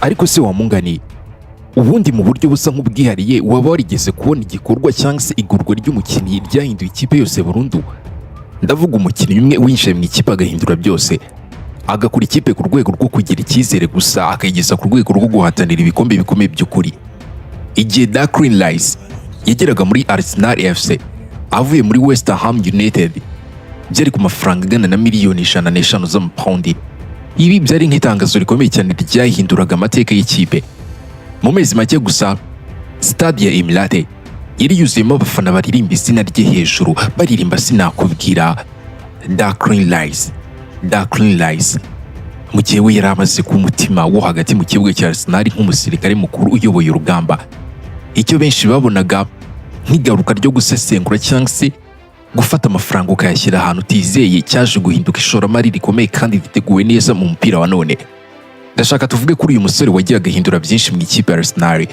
Ariko se wamungani, ubundi mu buryo busa nk'ubwihariye, waba warigeze kubona igikorwa cyangwa se igurwa ry'umukinnyi ryahinduye ikipe yose burundu? Ndavuga umukinnyi umwe winjiye mu ikipe agahindura byose, agakura ikipe ku rwego rwo kugira icyizere gusa, akayigeza ku rwego rwo guhatanira ibikombe bikomeye by'ukuri. Igihe Declan Rice yageraga muri Arsenal FC avuye muri West Ham United, byari ku mafaranga angana na miliyoni 105 z'amapawundi. Ibi byari nk'itangazo rikomeye cyane ryahinduraga amateka y'ikipe. Mu mezi make gusa, stade ya Emirates yari yuzuyemo abafana baririmba izina rye hejuru, baririmba sinakubwira "Declan Rice, Declan Rice", mu gihe we yari amaze kuba umutima wo hagati mu kibuga cya Arsenal, nk'umusirikare mukuru uyoboye urugamba. Icyo benshi babonaga nk'igaruka ryo gusesengura cyangwa se gufata amafaranga ukayashyira ahantu utizeye, cyaje guhinduka ishoramari rikomeye kandi riteguwe neza mu mupira wa none. Ndashaka tuvuge kuri uyu musore wagiye agahindura byinshi mu ikipe ya Arsenal.